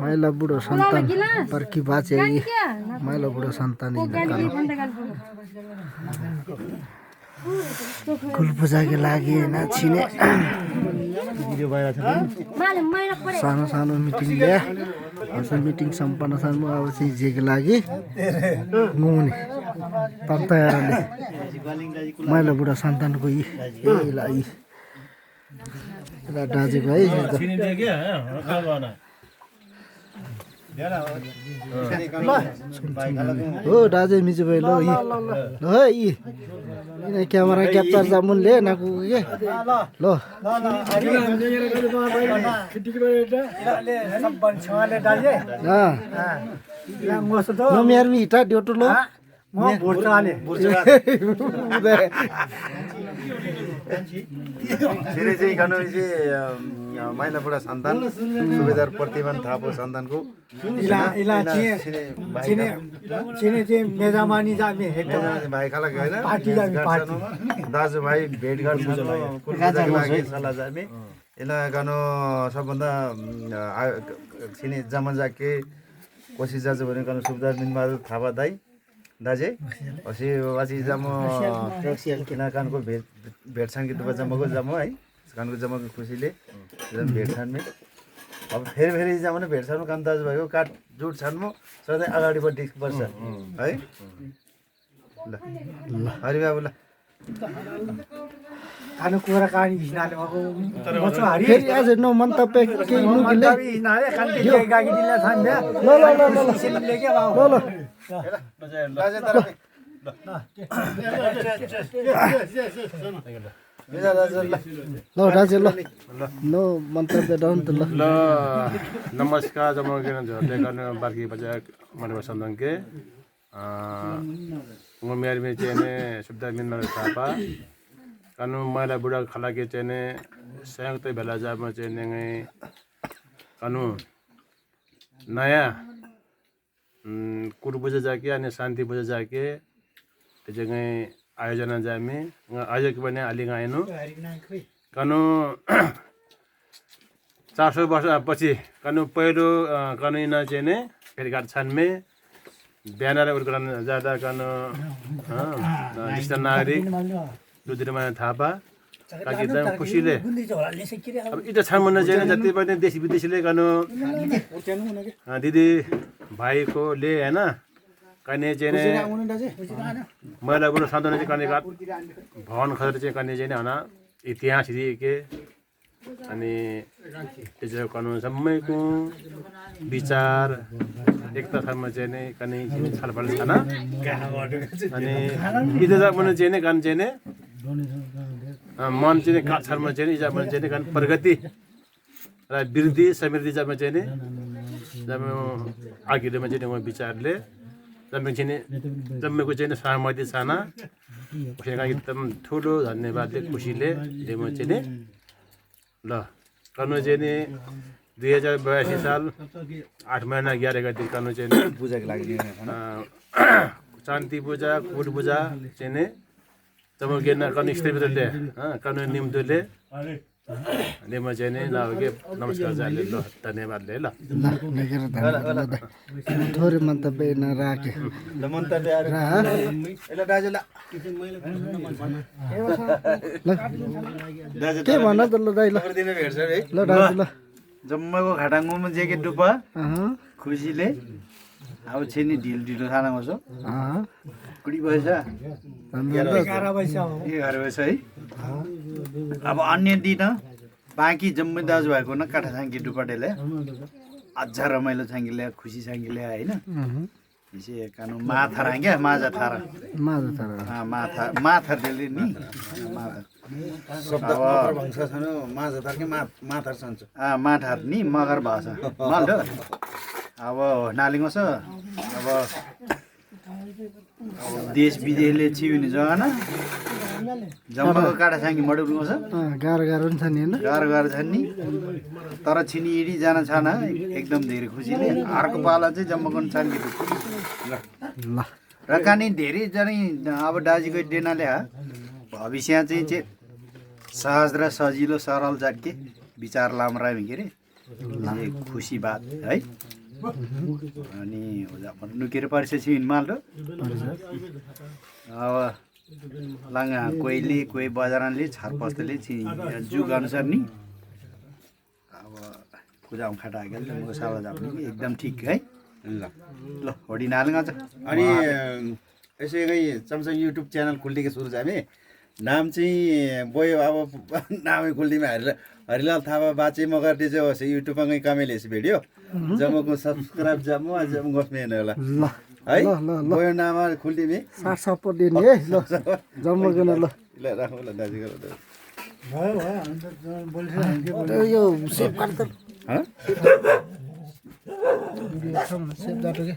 माइला बुढो सन्तान पर्की बाचे माइला बुढो सन्तान कुल पूजा के लागि हैन छिने सानो सानो मिटिङ ल्या असो मिटिङ सम्पन्न सानो अब चाहिँ जेको लागि नुने तन्तयारले माइला बुढो सन्तानको यही दाजुको है हो दाजु मिजु भाइ ल है क्यामेरा क्याप्चर जामुन ले नाकु के ल मेरमी हिटा ड्योटो लो चाहिँ गानु चाहिँ माइला बुढा सन्तान सुबेदार प्रतिमान थापा सन्तानको भाइ खालक होइन दाजुभाइ भेटघाट लागि सल्लाह जाने यसलाई गानु सबभन्दा छिने जमजाके कोसिस जाजु भने गानु सुबेदार मिनबहादुर थापा दाई दाजे असी वासी जम किना कानको भेटछान के दुबा जमको जम है कानको जमको खुसीले भेटछान में अब फेरि जमने भेटछान काम दाजु भएको काट जुट छान्मो सधैँ अगाडिपट्टि बस्छ है ल हरि बाबु ल खानु कुरा कानी भिनाले भएको मचो हरि फेरि आज न मन्तव्य के मुगिले भिनाले खानु गागी दिला थान्या ल ल ल ल सिमले के बाबु ल ल ल दाजु ल नो मन्तव्य डाउन त ल नमस्कार जमगिन झर्दै गर्ने बार्की बजा मानव सन्दन के मेयर में चेने सुविधा मिलना थापा कानू माइला बुढ़ा खला के चेने संयुक्त बेला जाब में चेने कानू नया कुर पूजा जाके अनि शान्ति पूजा जाके जगह आयोजना जामे आयोजक बने आली गायनो कानू 400 वर्ष पछि कानू पहिलो कानू इना चेने फेरिघाट छानमे ब्यानर उर्गन जादा कानू ज्येष्ठ नागरिक रुद्रमा थापा काकी एकदम खुसीले अब इटा छामन चाहिँ जति पनि देशी विदेशीले कानू दिदी भाइको ले हैन कने चाहिँ महिला गुरु सन्तान चाहिँ कने भवन खतर चाहिँ कने चाहिँ हना इतिहास के अनि त्यो कानुन सम्मैको विचार एकता धर्म चाहिँ नै कने छलफल छैन अनि इजा मन चाहिँ नै कान चाहिँ नै मन चाहिँ काछरमा चाहिँ इजा मन चाहिँ कान प्रगति र वृद्धि समृद्धि जब चाहिँ नै जब आगिरमा चाहिँ म विचारले जम्मेको चाहिँ सहमति छैन उसैका एकदम ठुलो धन्यवादले खुसीले डेमो चाहिँ नि ल कानु चाहिँ नि 2082 साल 8 महिना 11 गते कानु चाहिँ पूजाको लागि शान्ति पूजा कुट पूजा चाहिँ नि जब गेन कानु स्थिरले कानु निम्तोले नेमा चाहिँ नि ल के नमस्कार जाले ल धन्यवादले ल थोरै मन्तव्य नराखे ल मन्तव्य एला दाजु ल के भन त ल दाइ ल दिन भेट्छ है ल दाजु ल जम्माको घाटाङमा जेके डुपा खुसीले अब छेनी ढिल ढिलो खाना मसो कुडी भएछ 11 बजे हो 11 बजे है अब अन्य दिन बाँकी जम्मै दाजु भएको न काठा छाङ्गी डुपाटेले अझ रमाइलो छाङ्गीले खुसी छाङ्गीले हैन यसै कानु माथा राङ्ग्या माजा थारा माथा डेले नि शब्द भन्छ छन माजा थार्के माथा सन्छ माथा नि मगर भाषा माल अब नालिङ छ अब देश विदेशले छिउने जग्गा न जम्माको काटा छाङ्गी मडुको छ गाह्रो नि छ नि हैन गाह्रो छ नि तर छिनी इडी जान छैन एकदम धेरै खुसीले अर्को पाला चाहिँ जम्माको छाङ्गी ल र कानी धेरै जनै अब दाजुको डेनाले भविष्य चाहिँ सहज र सजिलो सरल जाके विचार लामरामी के अरे खुसी बात है अनि नुकेर परिसकेपछि हिँडमाल र अब लाङा कोहीले कोही बजारले छरपस्तले जुग अनुसार नि अब पूजामा खाटा हागेल मसाला जाप्ने एकदम ठिक है ल होडी नालगा छ अनि यसै चमचम युट्युब च्यानल खुल्नेको सुरु चाहिँ हामी नाम चाहिँ बोयो अब नामै खुल्नेमा हरिलाल थापा बाचे मगर दिजे होस् युट्युबमा कहीं कमेले हेसी भिडियो जमको सब्सक्राइब जम जम गफ्ने होला ल है ल ल ल बोयो नाम खुल्ने सात सप्पो दिने है ल जम्मगन ल ल राखौ ल दाजु गरौ भयो भयो हामी त बोल्छ यो सेभ कार्ड त ह सेभ दाटो के